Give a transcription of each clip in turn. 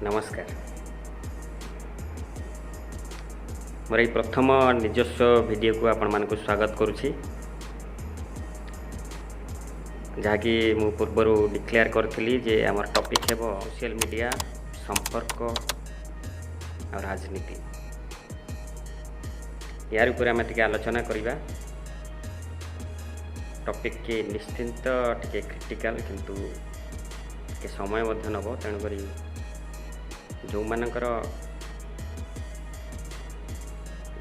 ନମସ୍କାର। ମୋର ଏଇ ପ୍ରଥମ ନିଜସ୍ୱ ଭିଡ଼ିଓକୁ ଆପଣମାନଙ୍କୁ ସ୍ୱାଗତ କରୁଛି, ଯାହାକି ମୁଁ ପୂର୍ବରୁ ଡିକ୍ଲେୟାର କରିଥିଲି ଯେ ଆମର ଟପିକ୍ ହେବ ସୋସିଆଲ ମିଡ଼ିଆ, ସମ୍ପର୍କ ଆଉ ରାଜନୀତି। ୟାର ଉପରେ ଆମେ ଟିକେ ଆଲୋଚନା କରିବା। ଟପିକ୍ ନିଶ୍ଚିନ୍ତ ଟିକେ କ୍ରିଟିକାଲ, କିନ୍ତୁ ଟିକେ ସମୟ ମଧ୍ୟ ନେବ। ତେଣୁକରି ଯେଉଁମାନଙ୍କର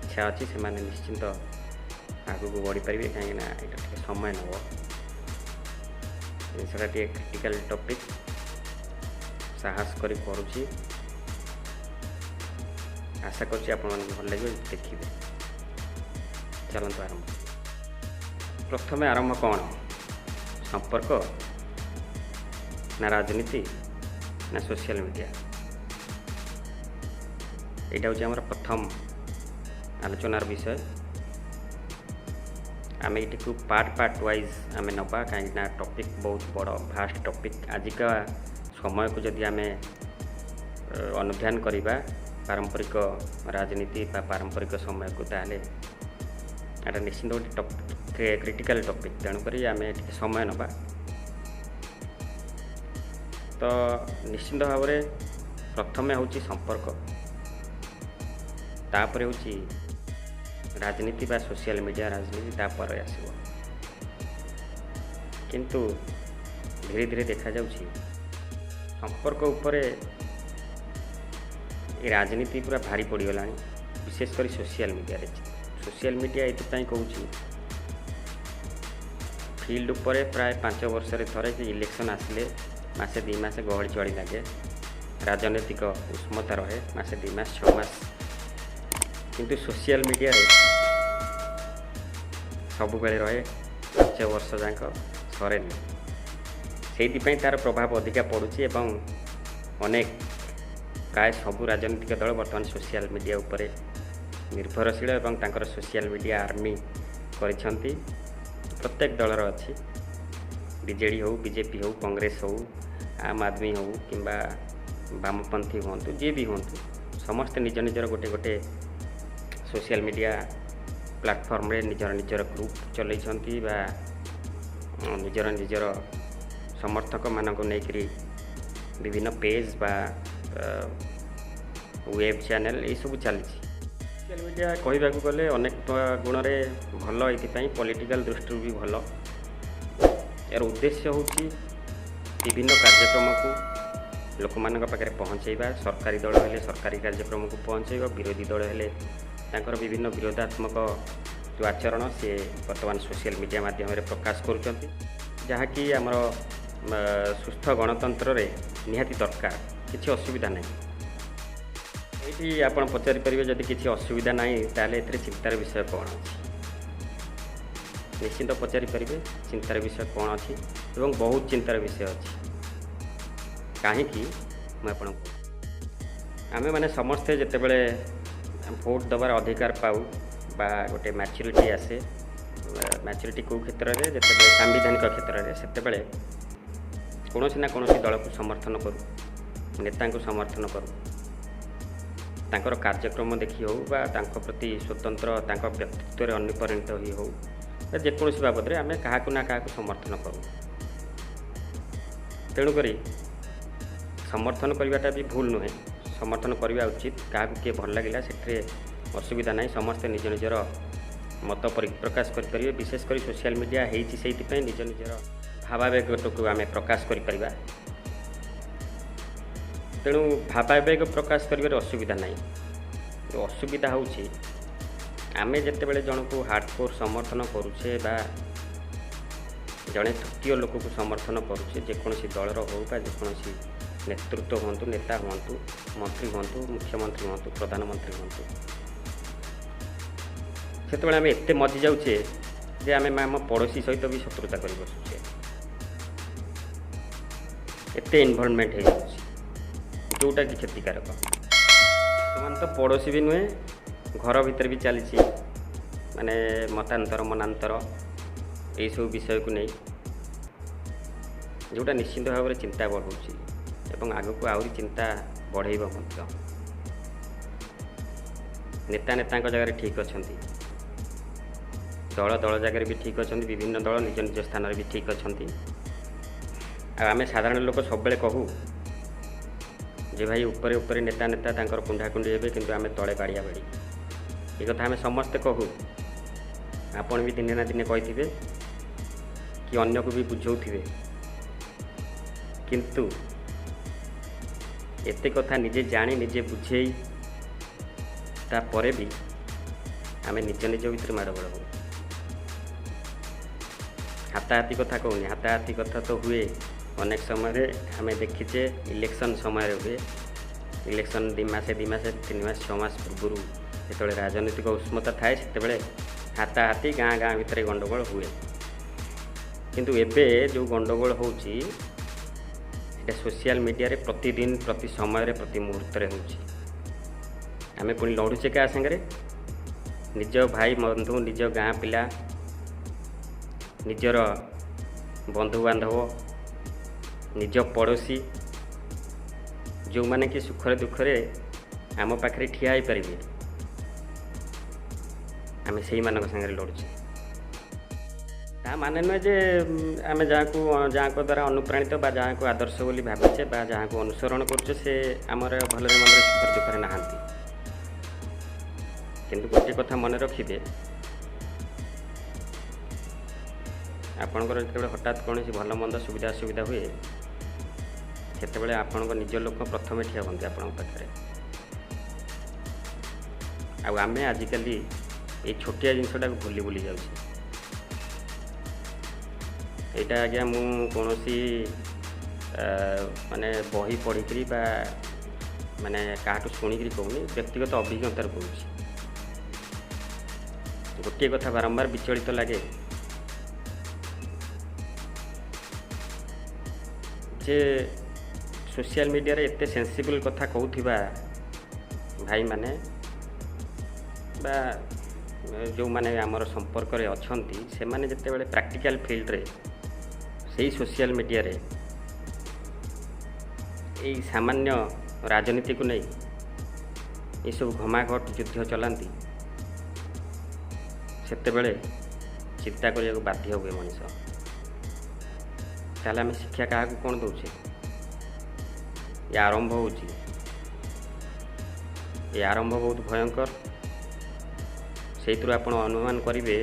ଇଚ୍ଛା ଅଛି, ସେମାନେ ନିଶ୍ଚିନ୍ତ ଆଗକୁ ବଢ଼ିପାରିବେ, କାହିଁକିନା ଏଇଟା ଟିକେ ସମୟ ନେବ। ଜିନିଷଟା ଟିକେ କ୍ରିଟିକାଲ ଟପିକ୍, ସାହସ କରି କରୁଛି। ଆଶା କରୁଛି ଆପଣମାନଙ୍କୁ ଭଲ ଲାଗିବ, ଦେଖିବେ। ଚାଲନ୍ତୁ ଆରମ୍ଭ। ପ୍ରଥମେ ଆରମ୍ଭ କ'ଣ? ସମ୍ପର୍କ ନା ରାଜନୀତି ନା ସୋସିଆଲ ମିଡ଼ିଆ? ଏଇଟା ହେଉଛି ଆମର ପ୍ରଥମ ଆଲୋଚନାର ବିଷୟ। ଆମେ ଏଇଟିକୁ ପାର୍ଟ ପାର୍ଟ ୱାଇଜ୍ ଆମେ ନେବା, କାହିଁକିନା ଟପିକ୍ ବହୁତ ବଡ଼, ଭାଷ୍ଟ ଟପିକ୍। ଆଜିକା ସମୟକୁ ଯଦି ଆମେ ଅନୁଧ୍ୟାନ କରିବା, ପାରମ୍ପରିକ ରାଜନୀତି ବା ପାରମ୍ପରିକ ସମୟକୁ, ତାହେଲେ ଏଇଟା ନିଶ୍ଚିନ୍ତ ଗୋଟେ ଟପିକ୍, କ୍ରିଟିକାଲ ଟପିକ୍। ତେଣୁକରି ଆମେ ଟିକେ ସମୟ ନେବା। ତ ନିଶ୍ଚିନ୍ତ ଭାବରେ ପ୍ରଥମେ ହେଉଛି ସମ୍ପର୍କ, ତାପରେ ହେଉଛି ରାଜନୀତି ବା ସୋସିଆଲ ମିଡ଼ିଆ ରାଜନୀତି ତାପରେ ଆସିବ। କିନ୍ତୁ ଧୀରେ ଧୀରେ ଦେଖାଯାଉଛି ସମ୍ପର୍କ ଉପରେ ଏ ରାଜନୀତି ପୁରା ଭାରି ପଡ଼ିଗଲାଣି, ବିଶେଷ କରି ସୋସିଆଲ ମିଡ଼ିଆରେ। ସୋସିଆଲ ମିଡ଼ିଆ ଏଥିପାଇଁ କହୁଛି, ଫିଲ୍ଡ ଉପରେ ପ୍ରାୟ 5 ବର୍ଷରେ ଥରେ କି ଇଲେକ୍ସନ୍ ଆସିଲେ ମାସେ 2 ମାସ ଗହଳି ଚଳି ଲାଗେ, ରାଜନୈତିକ ଉଷ୍ମତା ରହେ ମାସେ 2 ମାସ, 6 ମାସ। କିନ୍ତୁ ସୋସିଆଲ ମିଡ଼ିଆରେ ସବୁବେଳେ ରହେ, 5 ବର୍ଷ ଯାକ ସରେନି। ସେଇଥିପାଇଁ ତା'ର ପ୍ରଭାବ ଅଧିକା ପଡ଼ୁଛି ଏବଂ ଅନେକ ପ୍ରାୟ ସବୁ ରାଜନୈତିକ ଦଳ ବର୍ତ୍ତମାନ ସୋସିଆଲ ମିଡ଼ିଆ ଉପରେ ନିର୍ଭରଶୀଳ ଏବଂ ତାଙ୍କର ସୋସିଆଲ ମିଡ଼ିଆ ଆର୍ମି କରିଛନ୍ତି। ପ୍ରତ୍ୟେକ ଦଳର ଅଛି, ବିଜେଡ଼ି ହେଉ, ବିଜେପି ହେଉ, କଂଗ୍ରେସ ହେଉ, ଆମ୍ ଆଦମୀ ହେଉ କିମ୍ବା ବାମପନ୍ଥୀ ହୁଅନ୍ତୁ, ଯିଏ ବି ହୁଅନ୍ତୁ, ସମସ୍ତେ ନିଜ ନିଜର ଗୋଟେ ଗୋଟେ ସୋସିଆଲ ମିଡ଼ିଆ ପ୍ଲାଟଫର୍ମରେ ନିଜର ନିଜର ଗ୍ରୁପ୍ ଚଲେଇଛନ୍ତି ବା ନିଜର ନିଜର ସମର୍ଥକମାନଙ୍କୁ ନେଇକରି ବିଭିନ୍ନ ପେଜ୍ ବା ୱେବ୍ ଚ୍ୟାନେଲ୍ ଏଇସବୁ ଚାଲିଛି। ସୋସିଆଲ ମିଡ଼ିଆ କହିବାକୁ ଗଲେ ଅନେକ ଗୁଣରେ ଭଲ, ଏଥିପାଇଁ ପଲିଟିକାଲ ଦୃଷ୍ଟିରୁ ବି ଭଲ। ଏହାର ଉଦ୍ଦେଶ୍ୟ ହେଉଛି ବିଭିନ୍ନ କାର୍ଯ୍ୟକ୍ରମକୁ ଲୋକମାନଙ୍କ ପାଖରେ ପହଞ୍ଚାଇବା। ସରକାରୀ ଦଳ ହେଲେ ସରକାରୀ କାର୍ଯ୍ୟକ୍ରମକୁ ପହଞ୍ଚାଇବ, ବିରୋଧୀ ଦଳ ହେଲେ ତାଙ୍କର ବିଭିନ୍ନ ବିରୋଧାତ୍ମକ ଯେଉଁ ଆଚରଣ ସିଏ ବର୍ତ୍ତମାନ ସୋସିଆଲ ମିଡ଼ିଆ ମାଧ୍ୟମରେ ପ୍ରକାଶ କରୁଛନ୍ତି, ଯାହାକି ଆମର ସୁସ୍ଥ ଗଣତନ୍ତ୍ରରେ ନିହାତି ଦରକାର। କିଛି ଅସୁବିଧା ନାହିଁ। ଏଇଠି ଆପଣ ପଚାରିପାରିବେ, ଯଦି କିଛି ଅସୁବିଧା ନାହିଁ ତାହେଲେ ଏଥିରେ ଚିନ୍ତାର ବିଷୟ କ'ଣ ଅଛି? ନିଶ୍ଚିନ୍ତ ପଚାରିପାରିବେ ଚିନ୍ତାର ବିଷୟ କ'ଣ ଅଛି, ଏବଂ ବହୁତ ଚିନ୍ତାର ବିଷୟ ଅଛି। କାହିଁକି ମୁଁ ଆପଣଙ୍କୁ, ଆମେମାନେ ସମସ୍ତେ ଯେତେବେଳେ ଭୋଟ୍ ଦେବାର ଅଧିକାର ପାଉ ବା ଗୋଟେ ମ୍ୟାଚୁରିଟି ଆସେ, ମ୍ୟାଚୁରିଟି କେଉଁ କ୍ଷେତ୍ରରେ? ଯେତେବେଳେ ସାମ୍ବିଧାନିକ କ୍ଷେତ୍ରରେ, ସେତେବେଳେ କୌଣସି ନା କୌଣସି ଦଳକୁ ସମର୍ଥନ କରୁ, ନେତାଙ୍କୁ ସମର୍ଥନ କରୁ, ତାଙ୍କର କାର୍ଯ୍ୟକ୍ରମ ଦେଖି ହେଉ ବା ତାଙ୍କ ପ୍ରତି ସ୍ୱତନ୍ତ୍ର ତାଙ୍କ ବ୍ୟକ୍ତିତ୍ୱରେ ଅନୁପରିଣତ ହୋଇ ହେଉ ବା ଯେକୌଣସି ବାବଦରେ ଆମେ କାହାକୁ ନା କାହାକୁ ସମର୍ଥନ କରୁ। ତେଣୁକରି ସମର୍ଥନ କରିବାଟା ବି ଭୁଲ ନୁହେଁ, ସମର୍ଥନ କରିବା ଉଚିତ। କାହାକୁ କିଏ ଭଲ ଲାଗିଲା ସେଥିରେ ଅସୁବିଧା ନାହିଁ, ସମସ୍ତେ ନିଜ ନିଜର ମତ ପରିପ୍ରକାଶ କରିପାରିବେ। ବିଶେଷ କରି ସୋସିଆଲ ମିଡ଼ିଆ ହେଇଛି ସେଇଥିପାଇଁ, ନିଜ ନିଜର ଭାବାବେଗଟାକୁ ଆମେ ପ୍ରକାଶ କରିପାରିବା। ତେଣୁ ଭାବାବେଗ ପ୍ରକାଶ କରିବାରେ ଅସୁବିଧା ନାହିଁ। ଅସୁବିଧା ହେଉଛି ଆମେ ଯେତେବେଳେ ଜଣକୁ ହାର୍ଡ଼କୋର୍ ସମର୍ଥନ କରୁଛେ ବା ଜଣେ ତୃତୀୟ ଲୋକକୁ ସମର୍ଥନ କରୁଛେ, ଯେକୌଣସି ଦଳର ହେଉ ବା ଯେକୌଣସି ନେତୃତ୍ୱ ହୁଅନ୍ତୁ, ନେତା ହୁଅନ୍ତୁ, ମନ୍ତ୍ରୀ ହୁଅନ୍ତୁ, ମୁଖ୍ୟମନ୍ତ୍ରୀ ହୁଅନ୍ତୁ, ପ୍ରଧାନମନ୍ତ୍ରୀ ହୁଅନ୍ତୁ, ସେତେବେଳେ ଆମେ ଏତେ ମଜି ଯାଉଛେ ଯେ ଆମେ ଆମ ପଡ଼ୋଶୀ ସହିତ ବି ଶତ୍ରୁତା କରି ବସୁଛେ। ଏତେ ଇନଭଲଭମେଣ୍ଟ ହେଇଯାଉଛି ଯେଉଁଟାକି କ୍ଷତିକାରକ। ବର୍ତ୍ତମାନ ତ ପଡ଼ୋଶୀ ବି ନୁହେଁ, ଘର ଭିତରେ ବି ଚାଲିଛି ମାନେ ମତାନ୍ତର ମନାନ୍ତର ଏଇସବୁ ବିଷୟକୁ ନେଇ, ଯେଉଁଟା ନିଶ୍ଚିନ୍ତ ଭାବରେ ଚିନ୍ତା ବଢ଼ଉଛି ଏବଂ ଆଗକୁ ଆହୁରି ଚିନ୍ତା ବଢ଼େଇବ ମଧ୍ୟ। ନେତା ନେତାଙ୍କ ଜାଗାରେ ଠିକ୍ ଅଛନ୍ତି, ଦଳ ଦଳ ଜାଗାରେ ବି ଠିକ୍ ଅଛନ୍ତି, ବିଭିନ୍ନ ଦଳ ନିଜ ନିଜ ସ୍ଥାନରେ ବି ଠିକ୍ ଅଛନ୍ତି। ଆଉ ଆମେ ସାଧାରଣ ଲୋକ ସବୁବେଳେ କହୁ ଯେ ଭାଇ ଉପରେ ଉପରେ ନେତା ନେତା ତାଙ୍କର କୁଣ୍ଢାକୁଣ୍ଢି ହେବେ, କିନ୍ତୁ ଆମେ ତଳେ ବାଡ଼ିଆ ବାଡ଼ି। ଏ କଥା ଆମେ ସମସ୍ତେ କହୁ, ଆପଣ ବି ଦିନେ ନା ଦିନେ କହିଥିବେ କି ଅନ୍ୟକୁ ବି ବୁଝାଉଥିବେ। କିନ୍ତୁ ଏତେ କଥା ନିଜେ ଜାଣି, ନିଜେ ବୁଝେଇ ତାପରେ ବି ଆମେ ନିଜ ନିଜ ଭିତରେ ମାଡ଼ଗୋଳ ହଉ। ହାତାହାତି କଥା କହୁନି, ହାତାହାତି କଥା ତ ହୁଏ ଅନେକ ସମୟରେ, ଆମେ ଦେଖିଛେ ଇଲେକ୍ସନ୍ ସମୟରେ ହୁଏ। ଇଲେକ୍ସନ୍ 2 ମାସ 2 ମାସ 3 ମାସ 6 ମାସ ପୂର୍ବରୁ ଯେତେବେଳେ ରାଜନୈତିକ ଉଷ୍ମତା ଥାଏ, ସେତେବେଳେ ହାତାହାତି ଗାଁ ଗାଁ ଭିତରେ ଗଣ୍ଡଗୋଳ ହୁଏ। କିନ୍ତୁ ଏବେ ଯେଉଁ ଗଣ୍ଡଗୋଳ ହେଉଛି ସେଇଟା ସୋସିଆଲ ମିଡ଼ିଆରେ ପ୍ରତିଦିନ, ପ୍ରତି ସମୟରେ, ପ୍ରତି ମୁହୂର୍ତ୍ତରେ ହେଉଛି। ଆମେ ପୁଣି ଲଢ଼ୁଛେ କାହା ସାଙ୍ଗରେ? ନିଜ ଭାଇ ବନ୍ଧୁ, ନିଜ ଗାଁ ପିଲା, ନିଜର ବନ୍ଧୁବାନ୍ଧବ, ନିଜ ପଡ଼ୋଶୀ, ଯେଉଁମାନେ କି ସୁଖରେ ଦୁଃଖରେ ଆମ ପାଖରେ ଠିଆ ହେଇପାରିବେ, ଆମେ ସେଇମାନଙ୍କ ସାଙ୍ଗରେ ଲଢ଼ୁଛେ। ତା ମାନେ ନୁହେଁ ଯେ ଆମେ ଯାହାକୁ ଯାହାଙ୍କ ଦ୍ୱାରା ଅନୁପ୍ରାଣିତ ବା ଯାହାକୁ ଆଦର୍ଶ ବୋଲି ଭାବିଛେ ବା ଯାହାକୁ ଅନୁସରଣ କରୁଛେ, ସେ ଆମର ଭଲରେ ମନରେ ସୁଖରେ ଦୁଃଖରେ ନାହାନ୍ତି। କିନ୍ତୁ ଗୋଟିଏ କଥା ମନେ ରଖିବେ, ଆପଣଙ୍କର ଯେତେବେଳେ ହଠାତ୍ କୌଣସି ଭଲ ମନ୍ଦ ସୁବିଧା ଅସୁବିଧା ହୁଏ, ସେତେବେଳେ ଆପଣଙ୍କ ନିଜ ଲୋକ ପ୍ରଥମେ ଠିଆ ହୁଅନ୍ତି ଆପଣଙ୍କ ପାଖରେ। ଆଉ ଆମେ ଆଜିକାଲି ଏଇ ଛୋଟିଆ ଜିନିଷଟାକୁ ଭୁଲି ଭୁଲି ଯାଉଛେ। ଏଇଟା ଆଜ୍ଞା ମୁଁ କୌଣସି ମାନେ ବହି ପଢ଼ିକିରି ବା ମାନେ କାହାଠୁ ଶୁଣିକିରି କହୁନି, ବ୍ୟକ୍ତିଗତ ଅଭିଜ୍ଞତାରୁ କହୁଛି। ଗୋଟିଏ କଥା ବାରମ୍ବାର ବିଚଳିତ ଲାଗେ ଯେ ସୋସିଆଲ ମିଡ଼ିଆରେ ଏତେ ସେନ୍ସିବଲ୍ କଥା କହୁଥିବା ଭାଇମାନେ ବା ଯେଉଁମାନେ ଆମର ସମ୍ପର୍କରେ ଅଛନ୍ତି, ସେମାନେ ଯେତେବେଳେ ପ୍ରାକ୍ଟିକାଲ ଫିଲ୍ଡରେ ସେଇ ସୋସିଆଲ ମିଡ଼ିଆରେ ଏଇ ସାମାନ୍ୟ ରାଜନୀତିକୁ ନେଇ ଏସବୁ ଘମାଘଟ ଯୁଦ୍ଧ ଚଲାନ୍ତି, ସେତେବେଳେ ଚିନ୍ତା କରିବାକୁ ବାଧ୍ୟ ହୁଏ ମଣିଷ। ତାହେଲେ ଆମେ ଶିକ୍ଷା କାହାକୁ କ'ଣ ଦେଉଛେ? ଏ ଆରମ୍ଭ ହେଉଛି, ଏ ଆରମ୍ଭ ବହୁତ ଭୟଙ୍କର। ସେଇଥିରୁ ଆପଣ ଅନୁମାନ କରିବେ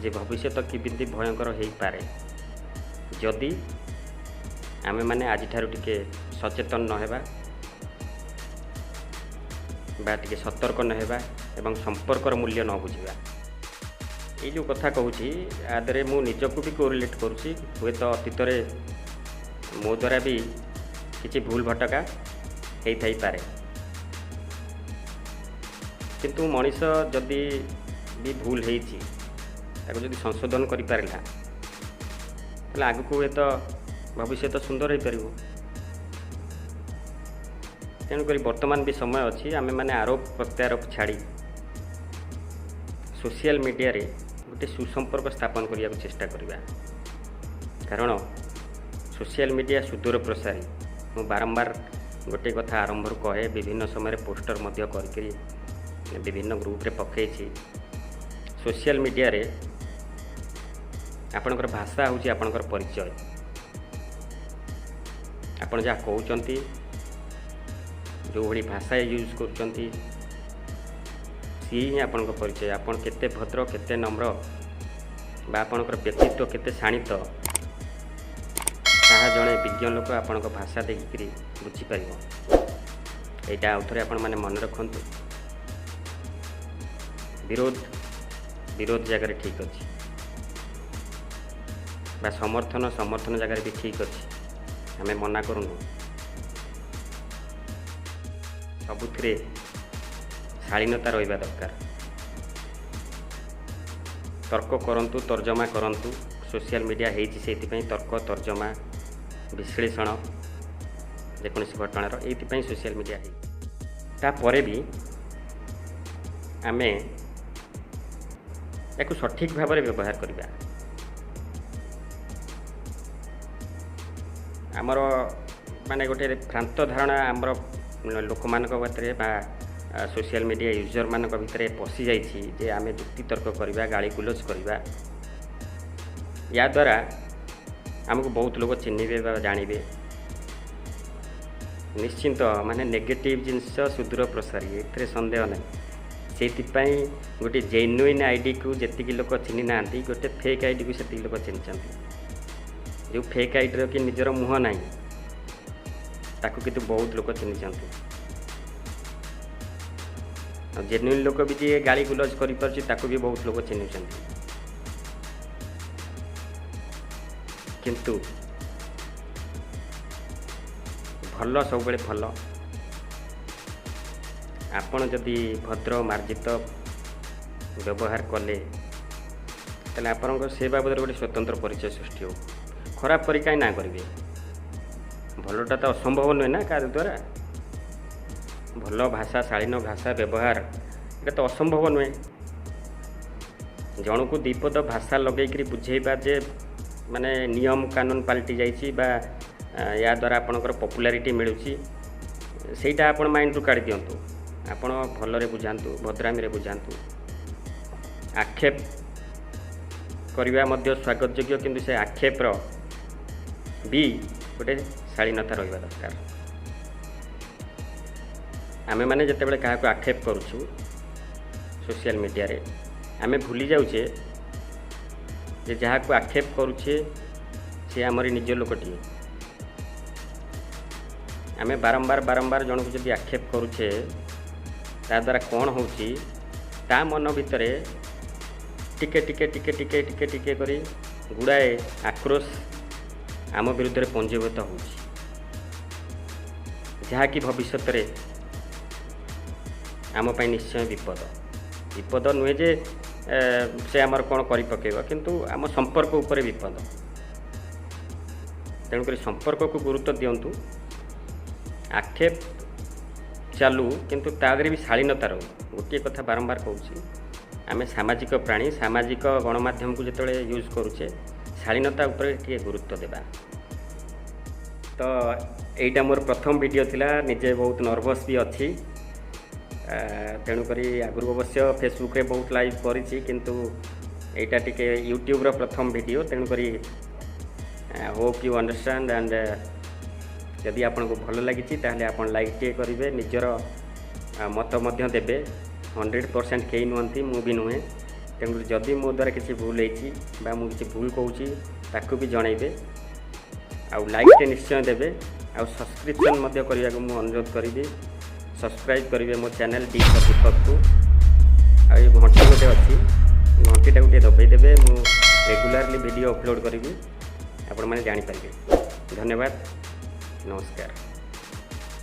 ଯେ ଭବିଷ୍ୟତ କେମିତି ଭୟଙ୍କର ହେଇପାରେ ଯଦି ଆମେମାନେ ଆଜିଠାରୁ ଟିକେ ସଚେତନ ନ ହେବା ବା ଟିକେ ସତର୍କ ନ ହେବା ଏବଂ ସମ୍ପର୍କର ମୂଲ୍ୟ ନ ବୁଝିବା। ଏଇ ଯେଉଁ କଥା କହୁଛି ଆ ଦେହରେ ମୁଁ ନିଜକୁ ବି କୋରିଲେଟ୍ କରୁଛି। ହୁଏତ ଅତୀତରେ ମୋ ଦ୍ୱାରା ବି କିଛି ଭୁଲ ଭଟକା ହେଇଥାଇପାରେ, କିନ୍ତୁ ମଣିଷ ଯଦି ବି ଭୁଲ ହେଇଛି ତାକୁ ଯଦି ସଂଶୋଧନ କରିପାରିଲା, ତାହେଲେ ଆଗକୁ ହୁଏତ ଭବିଷ୍ୟତ ସୁନ୍ଦର ହେଇପାରିବ। ତେଣୁକରି ବର୍ତ୍ତମାନ ବି ସମୟ ଅଛି, ଆମେମାନେ ଆରୋପ ପ୍ରତ୍ୟାରୋପ ଛାଡ଼ି ସୋସିଆଲ ମିଡ଼ିଆରେ ଗୋଟେ ସୁସମ୍ପର୍କ ସ୍ଥାପନ କରିବାକୁ ଚେଷ୍ଟା କରିବା। କାରଣ ସୋସିଆଲ ମିଡ଼ିଆ ସୁଦୂର ପ୍ରସାରୀ। ମୁଁ ବାରମ୍ବାର ଗୋଟେ କଥା ଆରମ୍ଭରୁ କହେ, ବିଭିନ୍ନ ସମୟରେ ପୋଷ୍ଟର ମଧ୍ୟ କରିକିରି ବିଭିନ୍ନ ଗ୍ରୁପରେ ପକାଇଛି। ସୋସିଆଲ ମିଡ଼ିଆରେ ଆପଣଙ୍କର ଭାଷା ହେଉଛି ଆପଣଙ୍କର ପରିଚୟ। ଆପଣ ଯାହା କହୁଛନ୍ତି, ଯେଉଁଭଳି ଭାଷା ୟୁଜ୍ କରୁଛନ୍ତି, ସିଏ ହିଁ ଆପଣଙ୍କ ପରିଚୟ। ଆପଣ କେତେ ଭଦ୍ର, କେତେ ନମ୍ର ବା ଆପଣଙ୍କର ବ୍ୟକ୍ତିତ୍ୱ କେତେ ଶାଣିତ, ତାହା ଜଣେ ବିଜ୍ଞ ଲୋକ ଆପଣଙ୍କ ଭାଷା ଦେଖିକିରି ବୁଝିପାରିବ। ଏଇଟା ଆଉ ଥରେ ଆପଣମାନେ ମନେ ରଖନ୍ତୁ। ବିରୋଧ ବିରୋଧ ଜାଗାରେ ଠିକ୍ ଅଛି ବା ସମର୍ଥନ ସମର୍ଥନ ଜାଗାରେ ବି ଠିକ୍ ଅଛି, ଆମେ ମନା କରୁନୁ। ସବୁଥିରେ ଶାଳୀନତା ରହିବା ଦରକାର। ତର୍କ କରନ୍ତୁ, ତର୍ଜମା କରନ୍ତୁ। ସୋସିଆଲ ମିଡ଼ିଆ ହେଇଛି ସେଇଥିପାଇଁ, ତର୍କ, ତର୍ଜମା, ବିଶ୍ଳେଷଣ ଯେକୌଣସି ଘଟଣାର, ଏଇଥିପାଇଁ ସୋସିଆଲ ମିଡ଼ିଆ ହେଇଛି। ତାପରେ ବି ଆମେ ୟାକୁ ସଠିକ୍ ଭାବରେ ବ୍ୟବହାର କରିବା। ଆମର ମାନେ ଗୋଟେ ଭ୍ରାନ୍ତ ଧାରଣା ଆମର ଲୋକମାନଙ୍କ ଭିତରେ ବା ସୋସିଆଲ ମିଡ଼ିଆ ୟୁଜର୍ମାନଙ୍କ ଭିତରେ ପଶିଯାଇଛି ଯେ ଆମେ ଯୁକ୍ତିତର୍କ କରିବା, ଗାଳି ଗୁଲଜ କରିବା, ୟା ଦ୍ୱାରା ଆମକୁ ବହୁତ ଲୋକ ଚିହ୍ନିବେ ବା ଜାଣିବେ। ନିଶ୍ଚିନ୍ତ ମାନେ ନେଗେଟିଭ୍ ଜିନିଷ ସୁଦୂର ପ୍ରସାରୀ, ଏଥିରେ ସନ୍ଦେହ ନାହିଁ। ସେଇଥିପାଇଁ ଗୋଟେ ଜେନୁଇନ୍ ଆଇଡ଼ିକୁ ଯେତିକି ଲୋକ ଚିହ୍ନି ନାହାନ୍ତି, ଗୋଟେ ଫେକ୍ ଆଇଡ଼ିକୁ ସେତିକି ଲୋକ ଚିହ୍ନିଛନ୍ତି। ଯେଉଁ ଫେକ୍ ଆଇଡ଼ିର କି ନିଜର ମୁହଁ ନାହିଁ, ତାକୁ କିନ୍ତୁ ବହୁତ ଲୋକ ଚିହ୍ନିଛନ୍ତି। ଆଉ ଜେନୁଇନ୍ ଲୋକ ବି ଯିଏ ଗାଳି ଗୁଲଜ କରିପାରୁଛି, ତାକୁ ବି ବହୁତ ଲୋକ ଚିହ୍ନୁଛନ୍ତି। କିନ୍ତୁ ଭଲ ସବୁବେଳେ ଭଲ। ଆପଣ ଯଦି ଭଦ୍ର ମାର୍ଜିତ ବ୍ୟବହାର କଲେ, ତାହେଲେ ଆପଣଙ୍କ ସେ ବାବଦରେ ଗୋଟେ ସ୍ୱତନ୍ତ୍ର ପରିଚୟ ସୃଷ୍ଟି ହେବ। ଖରାପ କରି କାହିଁ ନା କରିବେ? ଭଲଟା ତ ଅସମ୍ଭବ ନୁହେଁ ନା କାହା ଦ୍ୱାରା। ଭଲ ଭାଷା, ଶାଳୀନ ଭାଷା ବ୍ୟବହାର, ଏଇଟା ତ ଅସମ୍ଭବ ନୁହେଁ। ଜଣକୁ ଦ୍ୱିପଦ ଭାଷା ଲଗେଇକରି ବୁଝେଇବା ଯେ ମାନେ ନିୟମ କାନୁନ ପାଲଟି ଯାଇଛି ବା ୟା ଦ୍ୱାରା ଆପଣଙ୍କର ପପୁଲାରିଟି ମିଳୁଛି, ସେଇଟା ଆପଣ ମାଇଣ୍ଡରୁ କାଢ଼ି ଦିଅନ୍ତୁ। ଆପଣ ଭଲରେ ବୁଝାନ୍ତୁ, ଭଦ୍ରାମିରେ ବୁଝାନ୍ତୁ। ଆକ୍ଷେପ କରିବା ମଧ୍ୟ ସ୍ୱାଗତ ଯୋଗ୍ୟ, କିନ୍ତୁ ସେ ଆକ୍ଷେପର ବି ଗୋଟେ ଶାଳୀନତା ରହିବା ଦରକାର। ଆମେମାନେ ଯେତେବେଳେ କାହାକୁ ଆକ୍ଷେପ କରୁଛୁ ସୋସିଆଲ ମିଡ଼ିଆରେ, ଆମେ ଭୁଲି ଯାଉଛେ ଯେ ଯାହାକୁ ଆକ୍ଷେପ କରୁଛେ ସେ ଆମରି ନିଜ ଲୋକଟିଏ। ଆମେ ବାରମ୍ବାର ବାରମ୍ବାର ଜଣକୁ ଯଦି ଆକ୍ଷେପ କରୁଛେ, ତା ଦ୍ୱାରା କ'ଣ ହେଉଛି? ତା ମନ ଭିତରେ ଟିକେ ଟିକେ ଟିକେ ଟିକେ ଟିକେ ଟିକେ କରି ଗୁଡ଼ାଏ ଆକ୍ରୋଶ ଆମ ବିରୁଦ୍ଧରେ ପଞ୍ଜୀଭୂତ ହେଉଛି, ଯାହାକି ଭବିଷ୍ୟତରେ ଆମ ପାଇଁ ନିଶ୍ଚୟ ବିପଦ। ବିପଦ ନୁହେଁ ଯେ ସେ ଆମର କ'ଣ କରି ପକାଇବ, କିନ୍ତୁ ଆମ ସମ୍ପର୍କ ଉପରେ ବିପଦ। ତେଣୁକରି ସମ୍ପର୍କକୁ ଗୁରୁତ୍ୱ ଦିଅନ୍ତୁ। ଆକ୍ଷେପ ଚାଲୁ, କିନ୍ତୁ ତା ଦେହରେ ବି ଶାଳୀନତା ରହୁ। ଗୋଟିଏ କଥା ବାରମ୍ବାର କହୁଛି, ଆମେ ସାମାଜିକ ପ୍ରାଣୀ। ସାମାଜିକ ଗଣମାଧ୍ୟମକୁ ଯେତେବେଳେ ୟୁଜ୍ କରୁଛେ, ଶାଳୀନତା ଉପରେ ଟିକେ ଗୁରୁତ୍ୱ ଦେବା। ତ ଏଇଟା ମୋର ପ୍ରଥମ ଭିଡ଼ିଓ ଥିଲା, ନିଜେ ବହୁତ ନର୍ଭସ୍ ବି ଅଛି। ତେଣୁକରି ଆଗରୁ ଅବଶ୍ୟ ଫେସବୁକ୍ରେ ବହୁତ ଲାଇଭ୍ କରିଛି, କିନ୍ତୁ ଏଇଟା ଟିକେ ୟୁଟ୍ୟୁବ୍ର ପ୍ରଥମ ଭିଡ଼ିଓ। ତେଣୁକରି ହୋପ୍ you understand and ଯଦି ଆପଣଙ୍କୁ ଭଲ ଲାଗିଛି, ତାହେଲେ ଆପଣ ଲାଇକ୍ ଟିକେ କରିବେ, ନିଜର ମତ ମଧ୍ୟ ଦେବେ। 100% କେହି ନୁହନ୍ତି, ମୁଁ ବି ନୁହେଁ। ତେଣୁକରି ଯଦି ମୋ ଦ୍ୱାରା କିଛି ଭୁଲ ହେଇଛି ବା ମୁଁ କିଛି ଭୁଲ କହୁଛି, ତାକୁ ବି ଜଣାଇବେ ଆଉ ଲାଇକ୍ଟେ ନିଶ୍ଚୟ ଦେବେ। ଆଉ ସବସ୍କ୍ରିପସନ୍ ମଧ୍ୟ କରିବାକୁ ମୁଁ ଅନୁରୋଧ କରିବି। ସବସ୍କ୍ରାଇବ୍ କରିବେ ମୋ ଚ୍ୟାନେଲ୍ ଡି ଦୀପକକୁ। ଆଉ ଏ ଘଣ୍ଟି ଗୋଟେ ଅଛି, ଘଣ୍ଟିଟାକୁ ଟିକେ ଦବାଇ ଦେବେ। ମୁଁ ରେଗୁଲାରଲି ଭିଡ଼ିଓ ଅପଲୋଡ଼ କରିବି, ଆପଣମାନେ ଜାଣିପାରିବେ। ଧନ୍ୟବାଦ, ନମସ୍କାର।